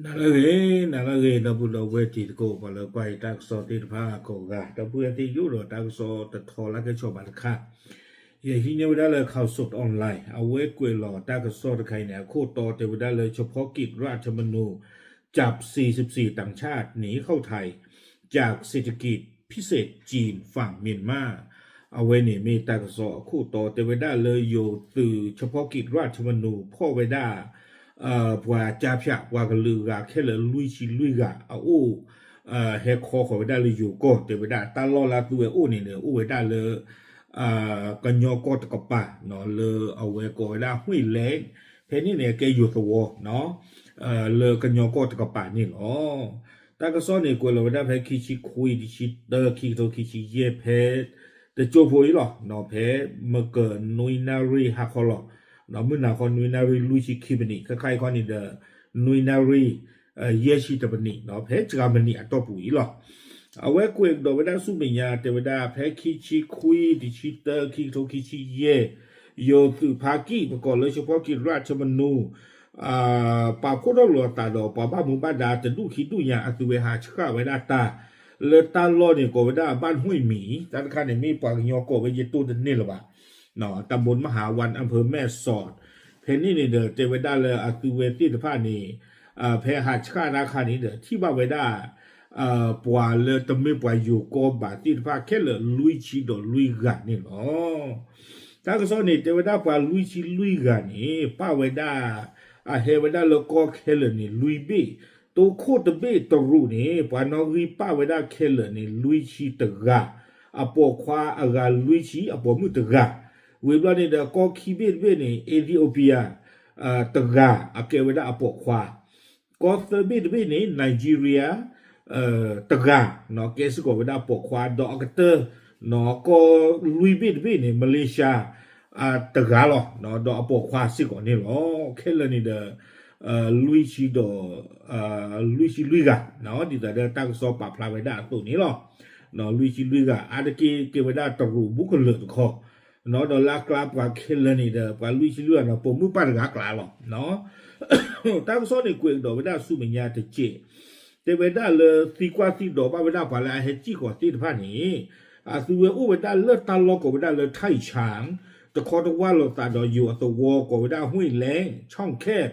နၤလၢအဂ့ၤ, နၤလၢအဂ့ၤ ဒီပုၢ်ဒီဝဲၢ်တံၤသကိး ပှၤလၢကွၢ်ယတၢ်ကစီၣ်သ့ၣ်တဖၣ်ကိးဂၤ, ဒီပုၢ်ဝဲၢ်သ့ၣ်ယိၣ်ဒီးတၢ်ကစီၣ်တထီလၢကဲဆီၣ်ဘၣ်တခါ, ယဟံးန့ၢ်ဝဲဒၣ်လၢ ข่าวสดออนไลน์ အဝဲကွဲးလီၤတၢ်ကစီၣ်တခါအံၤန့ၣ် အခိၣ်တီတဲဝဲဒၣ်လၢ เฉพาะกิจรัฐธรรมนูญ จับสี่สิบสี่ต่างชาติหนีเข้าไทย จากเศรษฐกิจพิเศษจีนฝั่งเมียนมา အဝဲန့ၣ်မ့ၢ်တၢ်ကစီၣ်အခိၣ်တီတဲဝဲဒၣ်လၢယိၤသုး เฉพาะกิจรัฐธรรมนูญ ဖီၣ်ဝဲဒၣ် ပှၤကၠါဖၠး ပှၤကလုာ်ဂၤခဲလၢာ်လွံၢ်ဆံလွံၢ်ဂၤအအိၣ် ဟဲခီဃီၤဝဲဒၣ်လၢယိၤကီၢ် တဲဝဲဒၣ်တၢ်လီၢ်လၢအသုဝဲအိၣ်န့ၣ်ဒီး အိၣ်ဝဲဒၣ်လၢ ကညီကီၢ်တကပၤ လၢအဝဲကိးဝဲဒၣ် ห้วยแล้ง ဖဲန့ၣ်န့ၣ် ကဲယိၤသဝီ လၢကညီကီၢ်တကပၤန့ၣ်လီၤ. တၢ်ကစီၣ်န့ၣ် ကွဲးလီၤဝဲဒၣ်ဖဲခံဆံခွံ တဆံတၢ ခံကထိခံဆံယဲၢ် ဖဲတကၠိဖိအံၤလီၤ. ဖဲမကၢၤနွံနၣ်ရံၣ်ဟါခီလီၤ. မုၢ်နၤခီနွံနၣ်ရံၣ်လွံၢ်ဆံခံမံးနံး ခဲခါအံၤခီန့ၣ်ဒီး နွံနၣ်ရံၣ် ယဲၢ်ဆံတမံးနံး ဖဲစှၤမံးနံးအတီၢ်ပူၤအံၤလီၤ. အဝဲကွဲးကဒီးဝဲဒၣ်ဆူမဲာ်ညါ တဲဝဲဒၣ်ဖဲခံဆံခွံ တဆံတၢ ခံကထိခံဆံယဲၢ် ယိၤသုးဖါကံၣ် ပကိးလၢ เฉพาะกิจรัฐธรรมนูญ ပာ်ဖှိၣ်ထီၣ်လိာ်အသးဒီးပှၤဘၣ်မူဘၣ်ဒါတဒူၣ်ခံဒူၣ်ညါ အသုဝဲဟးဆှၣ်ဝဲဒၣ်တၢ် လၢတၢ်လီၢ်န့ၣ်ကိးဝဲဒၣ် บ้านห้วยหมี တၢ်တခါန့ၣ်မ့ၢ်ပှၤကညီကိးဝဲယတိၢ်တန့ၢ်လၢၤဘၣ် ตำบลมหาวัน อำเภอแม่สอด ဖဲန့ၣ်န့ၣ်ဒီး တဲဝဲဒၣ်လၢအသုဝဲသ့ၣ်တဖၣ်န့ၣ် ဖဲဟးဆှၣ်တၢ်ခါန့ၣ်ဒီး ထံၣ်ဘၣ်ဝဲဒၣ် ပှၤလၢတမ့ၢ်ပှၤယိၤကီၢ်ဘၣ်သ့ၣ်တဖၣ်ခဲလၢာ်လွံၢ်ဆံဒီးလွံၢ်ဂၤန့ၣ်လီၤ. တၢ်ကစီၣ်န့ၣ် တဲဝဲဒၣ်ပှၤလွံၢ်ဆံလွံၢ်ဂၤန့ၣ် ပၣ်ဝဲဒၣ် အဟဲဝဲဒၣ်လၢကီၢ်ခဲလၢာ်န့ၣ် လွံၢ်ဘ့ၣ်, တိခိၣ်တဘ့ၣ်တရူးန့ၣ် ပှၤနီၣ်ဂံၢ်ပၣ်ဝဲဒၣ်ခဲလၢာ်န့ၣ် လွံၢ်ဆံတဂၤ, အပိာ်ခွါအဂၤလွံၢ်ဆံ အပိာ်မုၣ်တဂၤ, ဝံၤဘျီန့ၣ်ဒီး ကီၢ်ခံဘ့ၣ်တဘ့ၣ်န့ၣ် Ethiopia တဂၤ အကဲဝဲဒၣ်အပိာ်ခွါ, ကီၢ်သၢဘ့ၣ်တဘ့ၣ်န့ၣ် Nigeria တဂၤ ကဲစ့ၢ်ကီးဝဲဒၣ်ပိာ်ခွါ ဒီးအကတၢၢ် ကီၢ်လွံၢ်ဘ့ၣ်တဘ့ၣ်န့ၣ် Malaysia တဂၤလီၤ. ဒီးအပိာ်ခွါစ့ၢ်ကီးန့ၣ်လီၤ. ခဲလၢာ်န့ၣ်ဒီး လွံၢ်ဆံဒီး လွံၢ်ဆံလွံၢ်ဂၤ ဒ်သိးဒီးတၢ်ကစီၣ်ပာ်ဖျါဝဲဒၣ်အသိးန့ၣ်လီၤ. လွံၢ်ဆံလွံၢ်ဂၤ အါတက့ၢ်ကဲဝဲဒၣ်တရူးဘူးကလၢာ်တခီ ဒီးလၢအကျါပှၤခဲလၢာ်န့ၣ်ဒီး ပှၤလွံၢ်ဆံလွံၢ်ဂၤန့ၣ် ပိာ်မုၣ်ပၢ်တဂၤအကျါလီၤ. တၢ်ကစီၣ်န့ၣ် ကွဲးကဒီးဝဲဒၣ်ဆူမဲာ်ညါတစဲး, တဲဝဲဒၣ်လၢသံကွၢ်သံဒိးဘၣ်ဝဲဒၣ်ပှၤလၢအဟဲစံၣ်ဃီၤသ့ၣ်တဖၣ်န့ၣ် အသုဝဲအိၣ်ဝဲဒၣ်လၢတၢ်လီၢ်ကိးဝဲဒၣ်လၢ ထၢၣ်ဆၣ် တခီတဝၢ်လိာ်သးဒီးယိၤအသဝီကိးဝဲဒၣ် ห้วยแล้ง ช่องแคบ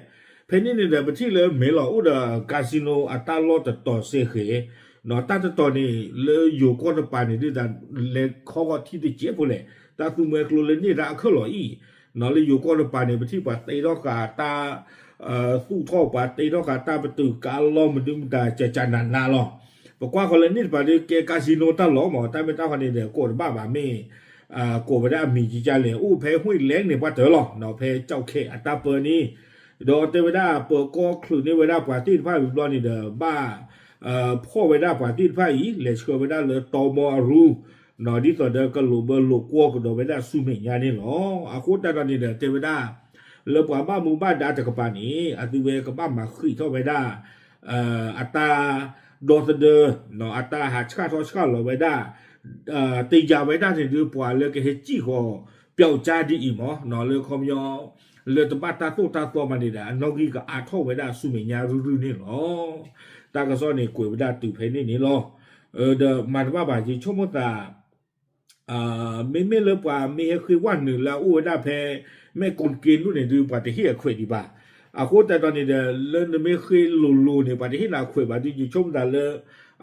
ဖဲန့ၣ်န့ၣ်ဒီး ပထံၣ်လၢမဲာ်လီၤအိၣ်ဒီး casino အတၢ်လီၢ်တတီၤစဲဃဲၤ, တၢ်တတီၤန့ၣ် လၢယိၤကီၢ်တပၤန့ၣ် ဒ်သိးလဲၤခီဂီၤထံတစဲးဖိလဲၣ်, တၢ်သူမွဲကျိလၢန့ၢ်တၢ်အခၢၣ်လီၤအံၤ, လၢယိၤကီၢ်တပၤန့ၣ် ပထံၣ်ပှၤတ့ထီၣ်ဃာ်တၢ် သူၣ်ထီၣ်ပှၤတ့ထီၣ်ဃာ်တၢ် ပတုာ်ကါလီၢ်မနုၤမတၤ ကကနးနးလီၤ. ပကွၢ်ဃီၤလၢန့ၣ်တပၤဒီး ကဲ casino တၢ်လီၢ်မး တၢ်မ့ၢ်တၢ်ဃီန့ၣ်ဒီး ကိးတဘၣ်ဘၣ်မ့ၢ် ကိးဝဲဒၣ်အမံၤကကလဲၣ် အိၣ်ဖဲ ห้วยแล้ง န့ၣ် ပှၢ်တၢၢ်လီၤ ဖဲကၠီၣ်ခဲအတၢ်ပၢန့ၣ်, ဒီးတဲဝဲဒၣ်ပၢၤကီၢ်ချုးန့ၢ်ဝဲဒၣ်ပှၤသ့ၣ်တဖၣ်ဝံၤဘျီန့ၣ်ဒီး ဘၣ် ဖီၣ်ဝဲဒၣ်ပှၤသ့ၣ်တဖၣ်အံၤ လဲၤဆှၢဝဲဒၣ်လၢတီမီအရူ ဒ်သိးဒီးကလိာ်ဘၢလိာ်ကွီၢ်ကဒီးဝဲဒၣ်ဆူမဲာ်ညါန့ၣ်လီၤ. အဃိသတးဒီးန့ၣ်ဒီး တဲဝဲဒၣ် လၢပှၤဘၣ်မူဘၣ်ဒါတကပၤန့ၣ် အသုဝဲကဘၣ်မၤဃံးထီၣ်ဝဲဒၣ် အတၢ်ဒီသဒၢ အတၢ်ဟးဆှၣ်ထီၣ်ဆှၣ်လီၤဝဲဒၣ် တယာ်ဝဲဒၣ်န့ၣ်ဒုး ပှၤလၢကဟဲစံၣ်ဃီၤ ပျောက်ကျား ဒ်အံၤမး လၢခီပညီ လၢတဘၣ်တၢ်သိၣ်တၢ်သီမးန့ၣ်ဒီး အနီၣ်ဂံၢ်ကအါထီၣ်ဝဲဒၣ်ဆူမဲာ်ညါရုၢ်ရုၢ်န့ၣ်လီၤ. တၢ်ကစီၣ်န့ၣ် ကွဲးဝဲဒၣ်တုၤဖဲန့ၣ်န့ၣ်လီၤ. ဒီးမၤတဘၣ်ဘၣ် ယဆိကမိၣ်သး မ့မ့ၢ်လၢပှၤမ့ၢ်ဟဲဃ့ဝဲနုာ်လၢအအိၣ်ဝဲဒၣ်ဖဲ မဲၢ်ကိၣ်က့ဒိၣ်န့ၣ်ဒုး ပှၤတဟ့ၣ်အခွဲးဒံးဘၣ်. အဃိသတးဒီးန့ၣ်ဒီး လၢနမ့ၢ်ဃ့လိၤလိၤန့ၣ် ပှၤတဟ့ၣ်နၤအခွဲးဘၣ်ဒုး ယဆိကမိၣ်သးလၢ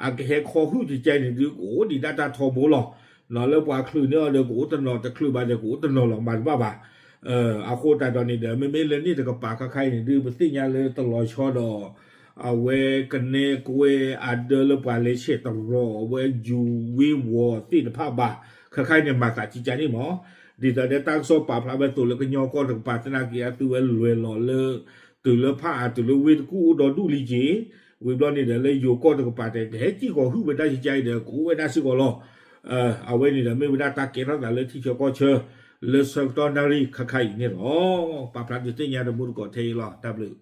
အကဟဲခီဟုၣ်တကဲန့ၣ်ဒုး ကအိၣ်ဒံးဒၣ်တၢ်ထီဘိလီၤ. လၢပှၤချုးန့ၢ်အီၤဒီး ကအိၣ်တနီၤ တချုးဘၣ်ဒီး ကအိၣ်တနီၤလီၤ မၤတဘၣ်ဘၣ်. အဃိသတးဒီးန့ၣ်ဒီး မ့မ့ၢ်လၢန့ၣ်တကပၤခါခါအံၤန့ၣ်ဒုး ပသ့ၣ်ညါလၢတလီၤဆီဒီး အဝဲကနဲကွဲအဒၢလၢပှၤလဲၤဆဲးတရီ အဝဲယူၤဝ့ဝီၤသ့ၣ်တဖၣ်ဘၣ်. ခါခါအံၤန့ၣ် မၤသးကကန့ၣ်မး, ဒ်သိးဒီးတၢ်ကစီၣ်ပာ်ဖျါဝဲအသိးလၢကညီကီၢ်တကပၤသနာ်က့ အသုဝဲလဲၤလီၤလၢ တုၤလၢဖၣ်အါ တုၤလၢဝ့ၢ်တကူၣ်အိၣ်ဒီဒူၣ်လံက့ၤ, ဝံၤဘျီန့ၣ်ဒီး လၢယိၤကီၢ်တကပၤတဲ ကဟဲစံၣ်ဃီၤဟုၣ်ဝဲဒၣ်ကကအံၤဒီး ကအိၣ်ဝဲဒၣ်စ့ၢ်ကီးလီၤ. အဝဲန့ၣ်ဒီး မ့ၢ်ဝဲဒၣ်တၢ်ကဲထီၣ်သးလၢထံဆၢကီၢ်ဆၢ လၢဆၢကတီၢ်နၣ်ရံၣ်ခါခါအံၤန့ၣ်လီၤ. ပာ်ဖျါဒုးသ့ၣ်ညါတမူတကိးထဲအံၤလီၤ. တၢ်ဘျုး